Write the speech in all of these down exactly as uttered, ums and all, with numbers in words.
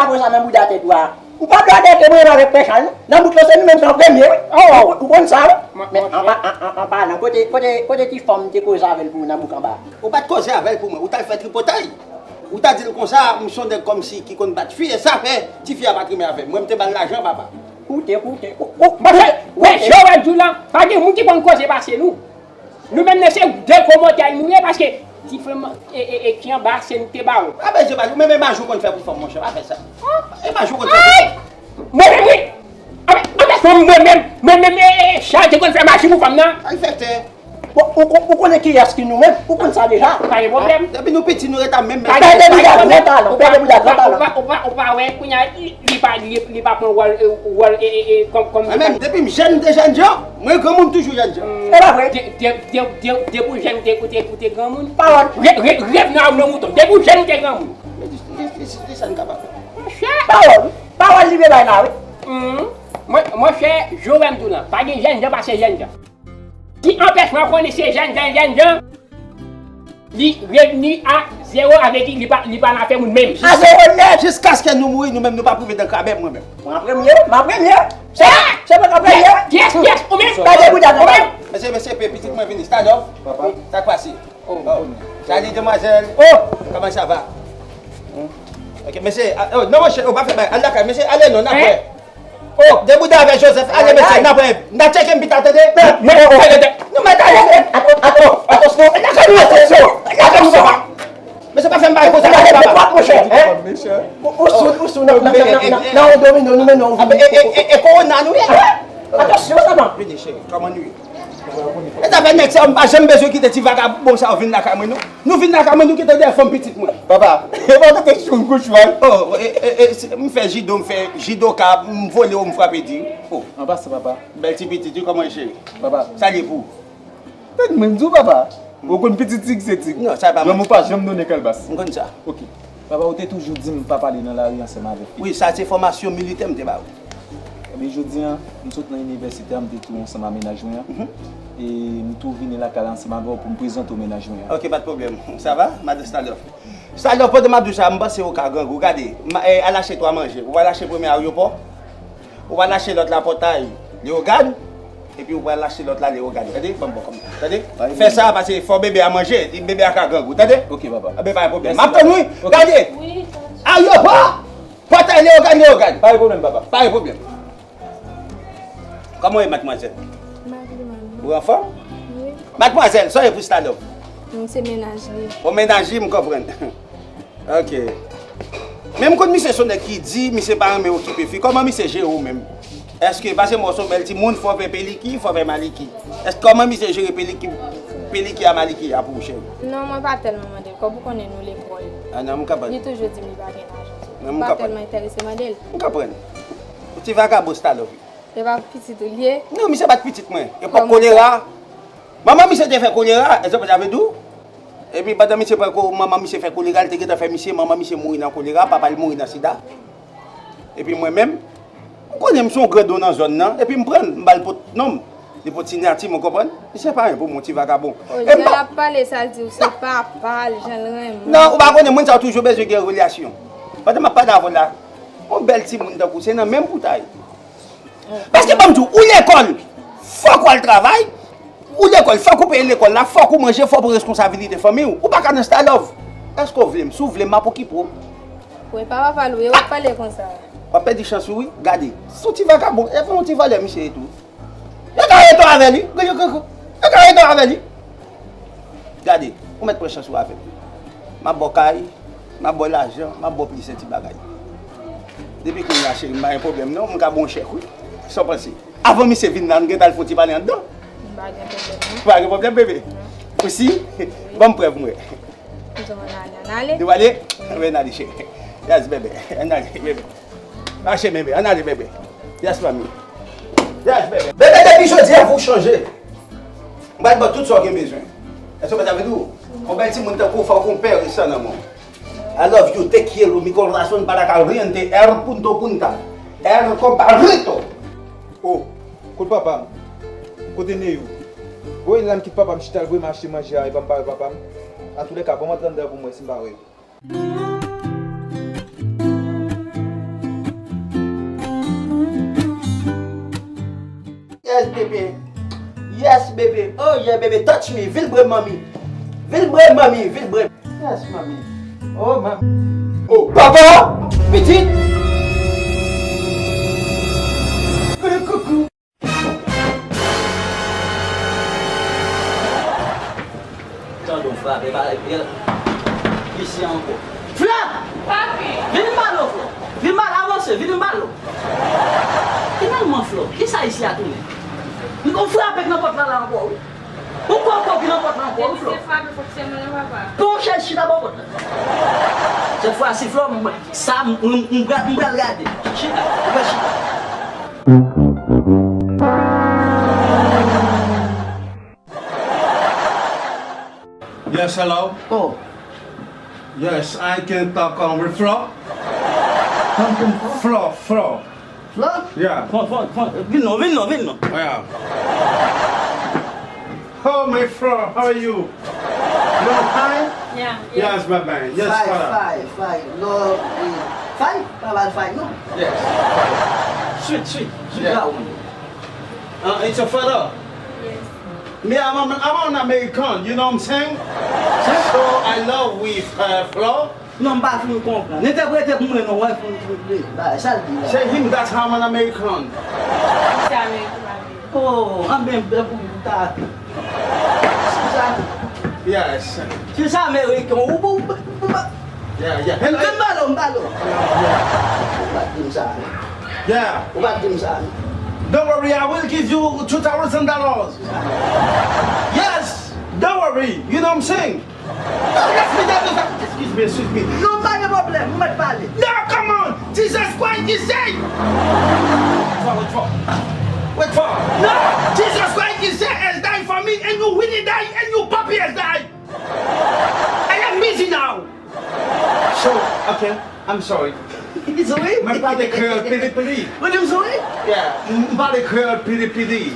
Apre sa, nan bouda tèt ou a, ou pa dwe adète mwen menm avèk Pè Chal, non. Nan bouk lan, se nou menm ki an premye, wi. Ou, ou konn sa, wi. Men, an pa, an, an, an palan, kote, kote, kote ti fanm te koze avè l pou ou nan bouk anba a? Ou pa t koze avè l pou mwen, ou t al fè tripotay. Ou ta di l konsa, m se yon nèg kòmsi ki konn bat fi, e sa fè tifi a pa t renmen avè m. Mwen, m te ba l lajan, papa. Koute, koute, kou-, kou-, Monchè, wè, jan w wè l di w lan, pa gen moun ki konn koze pase nou. Nou menm nan se de komotay nou ye, paske ti frè m, e, e, e, ki anba, se nou te ba w. A bezwen pa di, ou menm e maji w konn fè pou fanm, monchè, pa fè sa. E maji w konn fè pou fanm. Mwen menm, wi. Anben, anben, mwen menm, mwen menm, e, e, Chal te konn fè maji pou fanm nan. Malfektè. Bon, ou, ou, ou konnen kiyès ki nou menm? Ou konn sa deja? Pa gen pwoblèm. Depi nou piti, nou ret a menm. Pa gen pwoblèm. Pède bouda gran talan, pède bouda gran talan. Ou pa, ou pa, ou pa wè, kounye a, li, li pa, li, li pa pran wòl, e, wòl, e, e, e, kòm, kòm. Mwen menm, depi m jèn, m te jènjan, mwen granmoun toujou jènjan. E pa vre? De, de, de, de, depi w jèn, ou te, ou te, ou te granmoun. Pawòl. Rè-, rè-, rèv nan, nan mouton. Depi w jèn, ou te granmoun. Men di, di, di, di sa n kapab fè. Monchè. Pawòl, wi. Pawòl li vle bay la, wi. Hum. Mwen, monchè, jan w wè m di w lan, pa gen jènjan pase jènjan. Ki anpèch mwen konnen se jènjan, jènjan, li revni a zewo, sa vle di li pa, li pa nan afè moun menm. A zewo nèt. Jiskaske nou mouri, nou menm, nou p ap rive nan krabè mwen menm. Mwen an premye, mwen an premye. Se, se mwen k an premye. Kiyès, kiyès, ou menm? Gade bouda, ou menm? Mesye, mesye, pe pitit mwen vini. Stadòf. Papa. Sa k pase? Oh, oh. Salut, demoiselle. Oh! Comment ça va? Ok, mesye, a, oh, non, monchè, oh, pa fè bagay. Al lakay, mesye, ale non, n ap wè. Oh, de bouda avè Joseph, ale, mesye, n ap wè. N a tcheke m pita, tande? Men, men, oh, oh. Nou mèt ale. Ato, ato, ato, ato, ato, ato. Mesye, pa fè m bagay konsa, papa. Ou, ou sou, ou sou nan, nan, nan, nan, nan yon domino, nou mennen yon. E, e, e, e, e kowona nou ye. Atansyon, papa. Vini, cheri, kòman nou ye? E zafè nèg sa yo, m pa janm bezwen kite ti vagabon sa yo vin lakay mwen, non. Nou vin lakay mwen, nou kite dèyè fanm pitit mwen. Papa, e pa kite choun kou chwal. Oh, e, e, e, se, m fè jido, m fè jidoka, m vole w, m frape di. Oh. An pasan, papa. Bèl ti pitit, wi, kòman e, cheri? Papa. Sa l ye pou ou? Tande mwen, m di w, papa. Ou konn pitit tig se tig. Non, sa pa. Granmoun pa janm donnen kalbas. M konn sa. Ok. Papa, ou te toujou di m pa pale nan lari ansanm avèk pitit. Wi, sa se fòmasyon militè m te ba ou. Ebyen, jodi a, m sot nan inivèsite a, m te tou ansanm a mennaj mwen an. Mhm. E m tou vini lakay la ansanm avè w pou m prezante w mennaj mwen an. Ok, pa t pwoblèm. Sa va, madan Stadòf? Stadòf, pandan m ap di w sa, m panse ou ka grangou. Gade, m, e, al achte twa manje. Ou al achte premye ayewopò. Ou pral achte lòt la pòtay Leyogàn, epi ou pral achte lòt la Leyogàn. Tande? Ban m bon kòm. Tande? Fè sa, paske fò bebe a manje, li, bebe a ka grangou. Tande? Ok, papa. Anben, pa gen pwoblèm. M ap tann ou, wi. Ok. Gade! Wi, tande. Ayewopò! Pòtay Leyogàn, Leyogàn. Pa gen pwoblèm, papa. Pa gen pwoblèm. Kòman w ye, madmwazèl? M pa pi mal, non. Ou anfòm? Wi. Madmwazèl, sa w ye pou Stadòf? M se mennaj li. Ou mennaj li, m konprann. Ok. Men m konn misye se yon nèg ki di, misye pa renmen okipe fi. Kòman misye jere w menm? Èske, paske m wè w se yon bèl timoun, fò w fè peliki, fò w fè maliki. Èske kòman misye jere peliki, peliki a maliki a pou ou, cheri? Non, mwen pa tèlman mande l, kòm ou konnen nou lekòl. Ah non, m konprann. Li toujou di m li pa gen lajan. Non, m konprann. M pa tèlman enterese mande l. M konprann. Yon ti vagabon Stadòf. E pa pitit ou li ye? Non, misye pa t pitit mwen. Epòk kolera. Manman misye te fè kolera, èske sa vle di w? Epi pandan misye pran ko-, manman misye fè kolera, li te gentan fè misye, manman misye mouri nan kolera, papa l mouri nan sida. Epi mwen menm, m konnen m se yon grandon nan zòn nan, epi m pran l, m ba l pot non m. Li pot siyati m, ou konprann? Misye pa yon pou mwen, ti vagabon. O, jan l ap pale sa, l di w se papa l, jan l renmen w. Non, ou pa konnen, moun sa yo toujou bezwen gen relasyon. Pandan m ap pale avè w la, yon bèl timoun tankou w, se nan men m pou w ta ye. Paske ban m di w, ou lekòl, fòk w al travay, ou lekòl, fòk ou peye lekòl la, fòk ou manje, fòk ou pran responsabilite fanmi w. Ou pa ka nan Stadòf. Èske w vle m? Si w vle m, m ap okipe w. Wi, pa papa l ou ye, w ap pale konsa. W ap pèdi chans ou, wi. Gade, se yon ti vagabon, e pa yon ti vòlè misye ye tou. Yo ka rete avè li. Yo, yo, yo, yo ka rete avè li. Gade, ou mèt pran chans ou avè m. M ap ba w kay, m ap ba w lajan, m ap ba w plizyè ti bagay. Depi kounye a, cheri, m pa gen pwoblèm non, m ka ba w chèk, wi. Sa w panse? Avan misye vin la, nou gentan al fè yon ti pale anndan. M pa gen pwoblèm non. Ou pa gen pwoblèm, bebe? Non. Ou si? Ban m prèv mwen. Ann ale, ann ale. Nou ale? Ann ale, cheri. Yes, bebe. Ann ale, bebe. Mache, bebe. Ann ale, bebe. Yes, mami. Yes, bebe. Bebe, depi jodi a, fò w chanje. M pral ba w tout sa w gen bezwen. Èske w konprann sa m vle di w? Yon bèl timoun tankou w, fò w konpè resan nan men w. I love you, te quiero, mi corazón para caliente, el punto punta, el compadrito. Oh, kot papa m? Kote Neyou? Voye l la, m kite papa m chita, l voye m achte manje a, epa m pa wè papa m. Antoulèka, ban m antre anndan pou m wè si m pa wè l. Yes, bébé. Yes, bébé. Oh, yeah, bébé. Touch me. Vilbre, mami. Vilbre, mami. Vilbre. Yes, mami. Oh, mami. Oh, papa! Pitit! Coucou. Tande w frape, pa, isi ankò. Flò! Papi! Vin m pale w, Flò. Vin m pale, avanse, vin m pale w. Finalman, Flò, kisa isi a tounen? M frape k nan pòt la, la ankò, wi. Ou kwè w ki nan pòt la ankò, wi, Flò? Depi se frape, fòk se mwen, papa. Pran yon chèz, chita bò pòt la. Sèt fwa si, Flò, m, sa, m, m, m pral, m pral gade. Chita, ou pral chita. Yes, hello. Oh. Yes, I can talk, um, with Flo. Talk with Flo? Flo, Flo. Flo? Yeah. Flo, Flo, Flo. Vin non, vin non, vin non. Yeah. Oh, my Flo, how are you? You fine? Yeah, yeah. Yes, my man. Yes, fine, Flo. Fine, fine. No, eh, fine? Pa mal fine, non? Yes, fine. Sweet, sweet. Sweet, yeah. Uh, it's your father? Yes. Me, I'm, I'm, I'm an American, you know what I'm saying? So I love with, uh, Flo. Non, m pa fin konprann. Entèprete pou mwen non, wè, fon, fon, fon, ba, sa l di la. Say him that I'm an American. Se American, American. Oh, an ben, ben, pou ta. Se sa. Yes. Se sa, American. Ou, ou, ou, ou, Yeah, yeah. Hello. M pale w, m pale w. Yeah. Ou pa t di m sa. Yeah. Ou pa t di m sa. Don't worry, I will give you two thousand dollars. Yes. Don't worry. You know what I'm saying? Oh, yes, me, that, that, excuse me, excuse me. Non, pa gen pwoblèm, ou mèt pale. No, come on. Jesus Christ is dead. Wait for, wait for. Wait for. No, Jesus Christ is dead, has died for me, and you Willie die, and you Papi has died. I am busy now. So, okay, I'm sorry. Souri? Mwen pale kreyòl piti piti. Ou di m souri? Yeah, m pale kreyòl piti piti.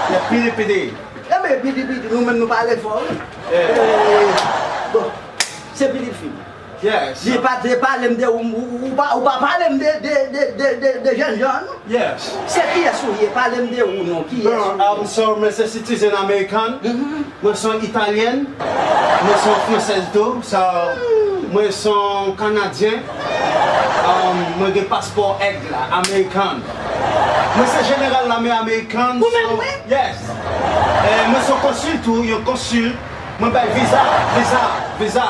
Yeah, piti piti. Enben, piti piti, nou menm nou pale fò, wi. Yeah. Eh, bon, se pitit fi m. Yes. Li pa te pale m de ou, ou, ou pa, ou pa pale m de, de, de, de, de, de jènjan, non? Yes. Se kiyès ou ye? Pale m de ou non. Kiyès ou ye? Um, so, mwen se citizen American. Mhm. Mwen se yon Italyen. Mwen se yon Fransèz tou. So, mwen se yon Kanadyen. Um, mwen gen paspò èg la, American. Mwen se jeneral lame American. Ou menm, so, wi? Yes. Eh, mwen se yon konsil tou, yon konsil. Mwen bay viza, viza, viza.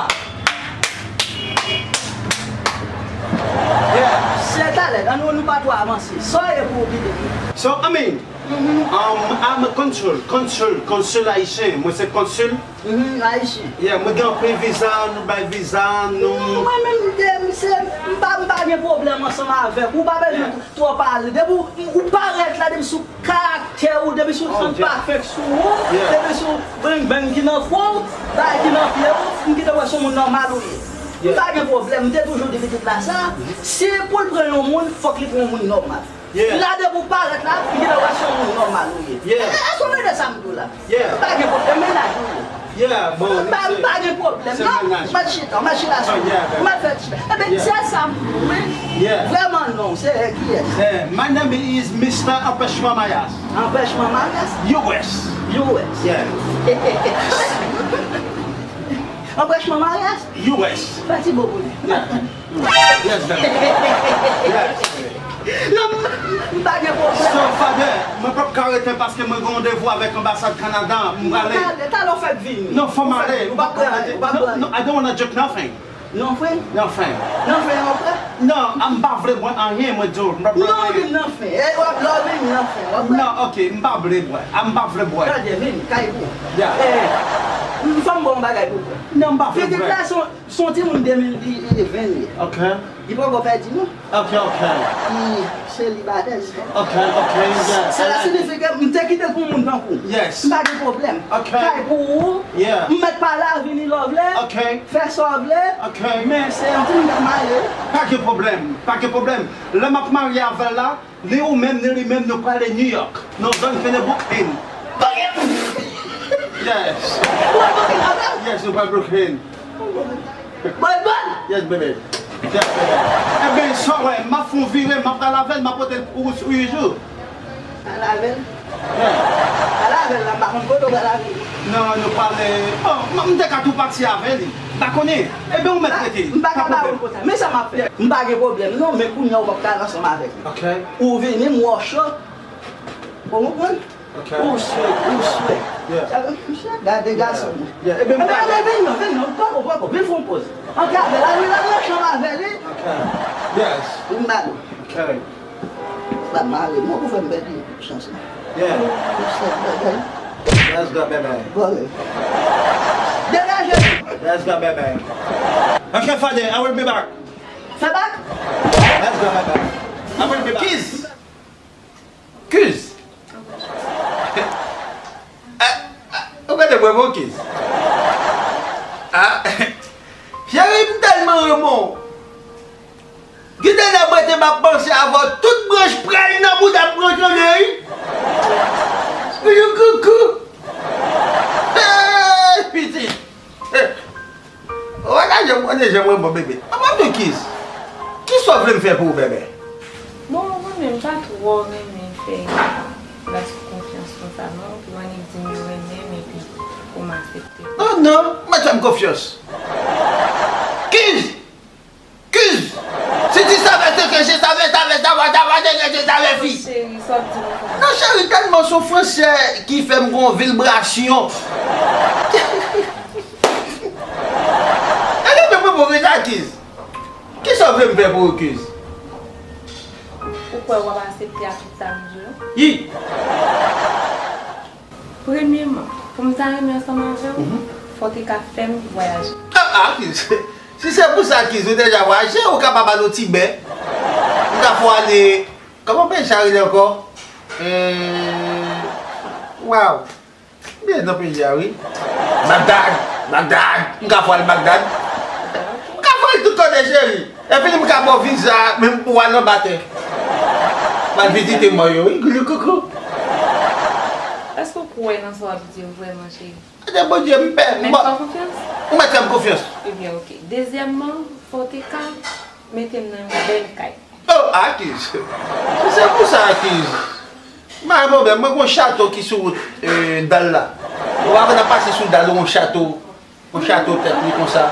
Yeah. Se talè, ann nou pa twò avanse. Sa w ye pou w pite? So, I mean, um, I'm a consul, consul, consul ayisyen. Mwen se konsil. Mhm, ayisyen. Yeah, mwen gen anpil viza, nou bay viza, nou. Non, mwen menm, m se, m pa, m pa gen pwoblèm ansanm avèk ou, ou pa bezwen twò pale. Depi w, ou parèt la, depi sou karaktè ou, depi sou san pa fèk sou ou, depi sou bang bang ki nan kò w, bagay ki nan pye w, m kite wè se yon moun nòmal ou ye. M pa gen pwoblèm, m te toujou di pitit la sa, si pou l pran yon moun, fòk li pran yon moun nòmal. La depi w parèt la, m kite wè se yon moun nòmal ou ye. Èske w tande sa m di w la? M pa gen pwoblèm, mennaj ou ye. Yeah, bon, m pa, m pa gen pwoblèm, non. M al chita, m al chita sou li. M al fè ti. Enben, se sa m di w, wi. Vrèman non, se kiyès? Eh, my name is Mister Empêchement Mariage. Empêchement Mariage? U S. U S. Yeah. Empêchement Mariage? U S. Fè ti bo pou li. Yeah. Yes, baby. Yes, baby. Non, m, m pa gen pwoblèm. So, Father, mwen p ap ka rete paske mwen gen randevou avèk anbasad Kanada. M prale. Talè, talè w fèk vini. Non, fò m ale. Ou p ap prale, ou p ap prale. No, no, I don't wanna drink nothing. Non, frè? Nothing. Non, frè, non, frè? Non, m pa vle bwè anyen, mwen di w. M p ap bwè anyen. Non, nothing. Eh, w ap love nothing. W ap bwè? Non, ok, m pa vle bwè. M pa vle bwè. Tande, vini, kay pou. Yeah. Eh, m fè m ba w yon bagay pou w. Non, m pa vle bwè. Pitit la se yon Se yon timoun de mil ven li ye. Ok. Li poko pèdi non. Ok, ok. Li selibatè jistèman. Ok, ok, yeah. Sela siyifi ke m te kite l pou moun tankou w. Yes. M pa gen pwoblèm. Ok. Kay pou ou. Yeah. M mèt pale a vini lè w vle. Ok. Fè sa w vle. Ok. Men se yon timoun k ap maye. Pa gen pwoblèm. Pa gen pwoblèm. Lè m ap marye avè l la, ni ou menm, ni li menm, nou prale New York. Nan zòn ke nan Brooklyn. Yes. Ou al Brooklyn avè l? Yes, nou pral Brooklyn. Bòn, bòn! Yes, baby. Yes, baby. Enben, sa w wè, m ap fè yon vire, m ap pral avè l, m ap pote l pou ou sou yon jou. Al avè l. Al avè l la, m pa konn kote w pral avè l. Non, nou pale. Bon, m, m te ka tou pati avè li. M pa konnen. Ebyen, ou mèt rete. M pa ka ba w konsa. Men sa m ap fè. M pa gen pwoblèm, non, men kounye a ou p ap ka al ansanm avèk li. Ok. Ou vini, m wè w cho. Ou konprann? Ok. Ou swe, ou swe. Yeah. Sa vle di, mesye, gade gason. Yeah. Ebyen, m pale. Vin non, vin non, poko, poko, vin fè yon poz. Antre avè l, al, al nan chanm avè li. Ok. Yes. Vin ba nou. Ok. Sa mare mwen pou fè m pèdi chans la. Yeah. Pou sèl bagay. Let's go, baby. Vole. Degaje nou. Let's go, baby. Okay, Father, I will be back. Fè bak. Let's go, baby. I will be back. Kiz. Kiz. Ah, ah, ou gade mwen, bon, Kiz. Ah, cheri, m tèlman renmen w. Gen de lè mwen te m ap panse avè w, tout branch pray nan bouda m pran kole, wi. Wi, koukou. Hey, pitit. Hey. Ou pa ka janm konnen jan mwen bon, bebe. An, mwen di w, Kiz, kisa w vle m fè pou ou, bebe? Bon, mwen menm, m pa twò renmen fè gason konfyans konsa, non. Ou annik di m yo renmen m, epi pou m aksepte. Non, non, ou mèt fè m konfyans. Kiz! Kiz! Si ti savè te ke je savè, savè, savè, savè, te ke je savè, fi. Cheri, sa w ap di m sa? Non, cheri, tèlman se yon fransè ki fè m gon vilbrasyon. Gade men mwen bon reta, Kiz. Kisa w vle m fè pou ou, Kiz? Ou kwè w ap aksepte ak tout sa m di w? Yi. Premyèman, pou m ta renmen ansanm avè w, mhm, fò w te ka fè m vwayaje. Ah, ah, Kiz. Si se pou sa, Kiz, ou deja vwayaje, ou kapab al yon ti bè. Ou ka fè w ale, kòman peyi sa rele ankò? Euh, waw. M bliye non peyi a, wi. Bagdad, Bagdad. M ka fè w al Bagdad. M ka fè w al tout kote, cheri. Epi m ka ba w viza, menm pou w al anba tè. Pou w al vizite mò yo, wi. Gloukoukoukou. Èske w kwè nan sa w ap di yo vrèman, cheri? Ede Bondye, m pè. Mèt fè w konfyans? Ou mèt fè m konfyans. Ebyen, oke. Dezyèmman, fò w te ka mete m nan yon bèl kay. Oh, Akiz. Si se pou sa, Akiz. M pa gen pwoblèm. Mwen gen yon chato ki sou wout, eh, Dal la. Ou pa konn ap pase sou Dal, yon chato. Yon chato tèt li konsa.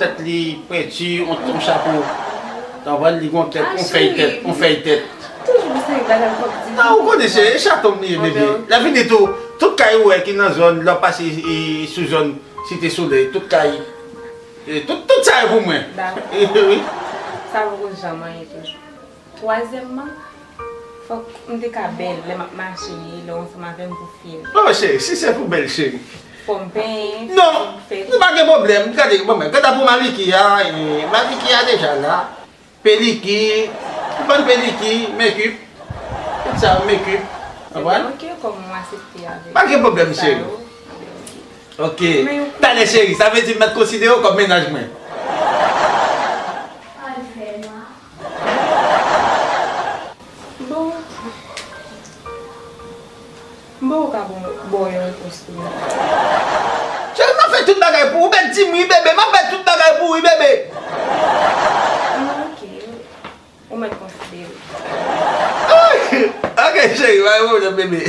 Tèt li penti, yon, yon chapo. Ou konprann? Li gen yon tèt, yon fèy tèt, yon fèy tèt. Toujou se bagay w ap di. Non, ou konnen se chato m li ye, bebe. Lè fini tou, tout kay ou wè ki nan zòn, lè w pase, eh, sou zòn Site Solèy, tout kay, eh, tout, tout sa yo pou mwen. Dakò. Eh, wi. Sa poko janm anyen toujou. Twazyèmman, fòk m te ka bèl lè m ap mache, lè w ansanm avè m pou fyè. Non, cheri, si se pou bèl, cheri. Fò m penyen, non, fò m fè nou pa gen pwoblèm. Gade, bon, men, gade pou maliki a, eh, maliki a deja la. Peliki, ou konn peliki, make-up. Tout sa, make-up. Konprann? Ebyen, oke, kòm w asiste avèk sa yo. Pa gen pwoblèm, cheri. Oke. Talè, cheri, sa vle di m mèt konsidere w kòm mennaj mwen. Bon. M poko ka ba w yon repons tou non. Cheri, m ap fè tout bagay pou ou, bebe, di m wi, bebe, m ap fè tout bagay pou ou wi, bebe. Ah, oke. Ou mèt konsidere. Ay! Oke, cheri, pa gen pwoblèm, bebe.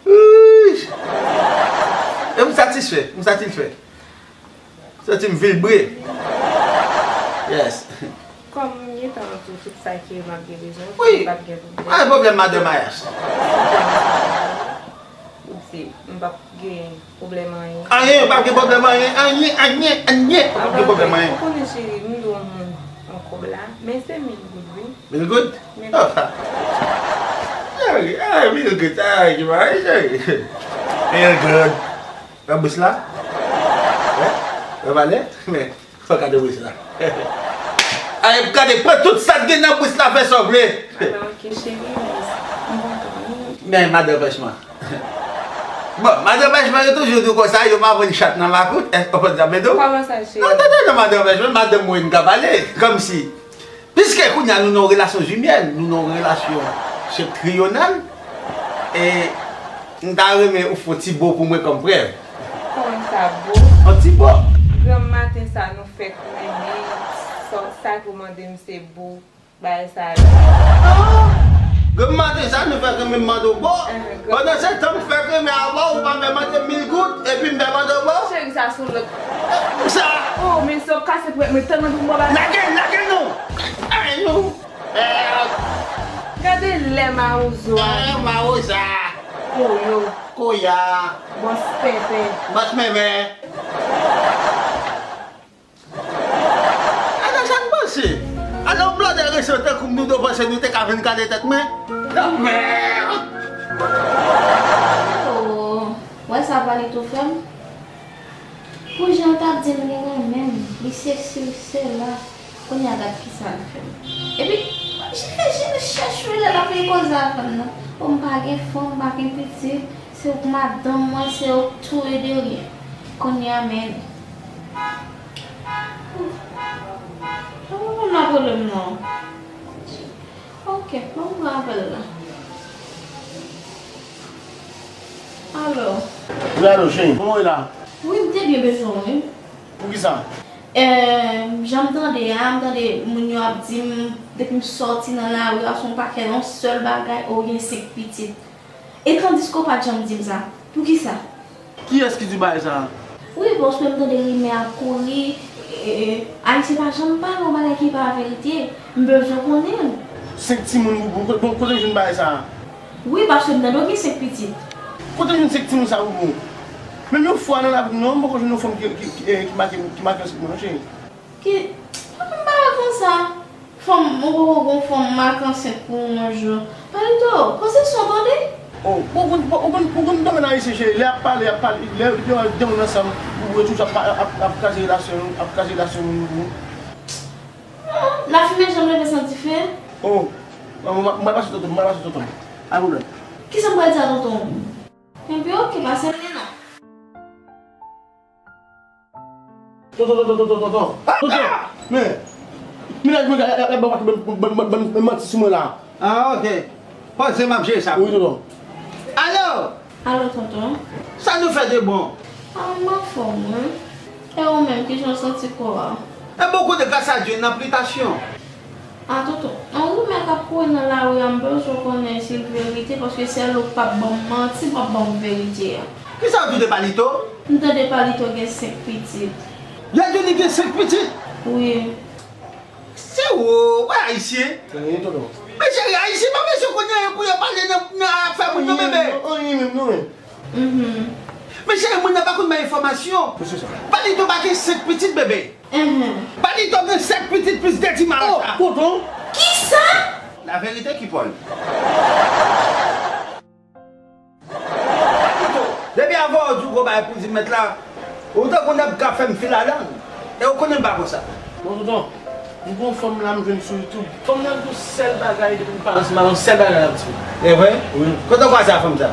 Uy! E m satisfè, m satisfè. Santi m vilbre. Yes. Kòm m gentan di w tout sa ke m ap gen bezwen, wi, m p ap gen pwoblèm. Pa gen pwoblèm, madan Mayas. Ou di, m p ap gen pwoblèm anyen. Anyen, pa gen pwoblèm anyen, anyen, anyen, anyen. Ou p ap gen pwoblèm anyen. Ou konnen, cheri, m di w yon moun, yon kòb la, men se mil goud, wi. Mil goud? Mil goud. Oh. Cheri, ah, mil goud, ah, ki bagay, cheri. Mil goud. Nan bous la? Wè? Wè valè? Men, fò gade bous la. Ay, gade, pran tout sa k gen nan bous la, fè sa w vle. Alò, oke, cheri, m kontan wi. Men, madan franchman. Bon, madan franchman, yo toujou di w konsa, yo pa vann chat nan makout, èske w konn sa m vle di w? Kòman sa, cheri? Non, tande non, madan franchman, madanm mwen ka pale, kòmsi. Piske kounye a nou nan yon relasyon jimèl, nou nan yon relasyon se triyonal, e m ta renmen ou fè yon ti bo pou mwen kòm prèv. Kòman sa bo? Yon ti bo. Granm maten sa nou fèk renmen, sa, sa ke w mande m se bo, bagay sa yo. Ah! Granm maten sa nou fèk M mande w bo. Pandan se tan m fè kremè a ba w, ou pa fè mande mil goud, epi m fè mande w bo. Cheri, sa se yon lòt. Sa. Oh, men se w kase pou mwen tann nan pou m ba. Lage l, lage l non. Ay non. Eh. Gade lè mawozo a. Eh, mawozo. Koyo. Koya. Bòs pèpè. Bòs mèmè. Ala sa n panse. Ala yon blòdè resan tankou m, nou te panse nou te ka vin kale tèt mwen. Lanmèd. Oh, wè sa Palito fè m? Pou jan l t ap di m li renmen m, li sesi, li sela, kounye a gad kisa l fè m. Epi, j fè je chèch wi lè l ap repoze avè m nan. Oh, m pa gen fanm, m pa gen pitit, se ou k madanm mwen, se ou k tou e de ryen. Kounye a, men. Ou konprann m ap rele m non. Ok, bon, m pran apèl la. Alo. Wi, alo, cheri. Kòman w ye la? Wi, m te byen bezwen w, wi. Poukisa? Eh, jan m tande a, m tande moun yo ap di m, depi m sòti nan lari a, se yon pakèt, yon sèl bagay, ou gen senk pitit. E tandiske w pa t janm di m sa. Poukisa? Kiyès ki di w bagay sa a? Wi, paske m tande rimè ap kouri. E, e, Ayisyen pa janm pale yon bagay ki pa verite. M bezwen konnen l. Senk timoun pou, pou, pou, kote w jwenn bagay sa a? Wi, paske m tande w gen senk pitit. Kote w jwenn senk timoun sa a pou, pou? Menm yon fwa nan lavi m non, m poko jwenn yon fanm ki, ki, ki, eh, ki make, ki make yon senk moun non, cheri. Ki, m pa konn sa. Fanm, ou poko gon fanm mak ansent pou yon jou. Palito, poze son tande. Oh, ou konn, ou konn, ou konn domèn ayisyen, cheri. Lè y ap pale, y ap pale, lè yo de moun ansanm, ou wè toujou ap, ap, ap kraze relasyon, ap kraze relasyon moun pou ou. Lafimen janm leve san dife. Oh, m, m, m pral pase tonton, m pral pase tonton. Pa pwoblèm. Kisa m pral di a tonton? Enben, ok, pase m li non. Tonton, tonton, tonton, tonton. Tonton. Men, mennaj mwen ap ban bann manti sou mwen la. Ah, ok. Poze m ap jere sa. Wi, tonton. Alo! Alo, tonton. Sa nou fè de bon? Ah, m anfòm, wi. E ou menm, kijan w santi kò a? Enben, ou konnen, gras a Dye, nan plitasyon. Ah, tonton, yon rimè k ap kouri nan lari a, m bezwen konnen si l verite, paske sèl ou k p ap ban m manti, m ap ban w verite a. Kisa w di w de Palito? M tande Palito gen senk pitit. Yo di w li gen senk pitit? Wi. Se ou, wè Ayisyen. Anyen, tonton. Men cheri, Ayisyen pa bezwen konn anyen pou yo pale nan, nan afè moun nan, bebe. Anyen menm, non, men. Mhm. Men cheri, moun nan pa konn bay enfòmasyon. Palito pa gen senk pitit, bebe. Mhm. Palito gen senk pitit plis de ti malaj la. Oh, tonton. Kisa? La verite ki pòl. Palito, depi avan w di w gon bagay pou di mèt la, ou tankou nèg k ap fè m fil a lang. E ou konnen m pa konsa. Bon, tonton, m gon fanm la m jwenn sou YouTube. Fanm nan di yon sèl bagay depi m pale ansanm avè l, yon sèl bagay l ap di. E vre? Wi. Kote w kwaze a fanm sa?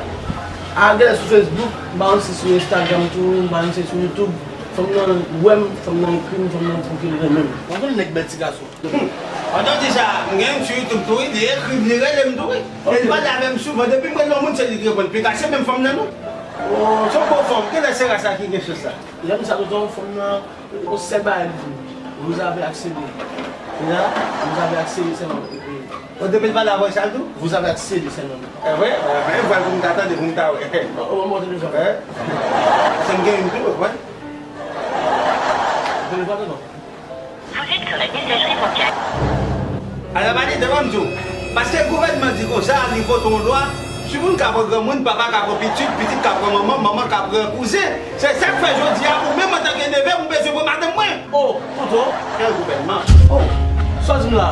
A, genlè sou Facebook, m pa konn si sou Instagram tou, m pa konn si sou YouTube. Fanm nan wè m, fanm nan ekri m, fanm nan di m ke l renmen m. Ou konn nèg bèl ti gason. Pandan w di sa, m gen m sou YouTube tou wi, li ekri m, li rele m tou wi. E li pale avè m souvan, depi m rele yon moun se li ki reponn. Pika se menm fanm nan non. Oh, se yon bon fanm, genlè se ras la ki gen chans la. Lè m sa tonton, fanm nan, yon sèl bagay li di m, vous avez accédé. Vous avez accédé sèlman. Ou te vin pale avè w sa tou? Vous avez accès de sèlman. E vre? E vre, vwa l pou m ta tande, pou m ta wè. O, o, mwen te bezwen. Hein? Se m gen youn tou, wè. Vous êtes sur la messagerie vocale. Ala pa di, devan m di w. Paske gouvènman di konsa, li vote yon lwa, timoun ka pran granmoun, papa ka pran pitit, pitit ka pran manman, manman ka pran kouzen. Se sa k fè jodi a, ou menm antanke neve, ou bezwen pran madanm mwen. Oh, tonton. Kèl gouvènman? Oh, sa w di m la?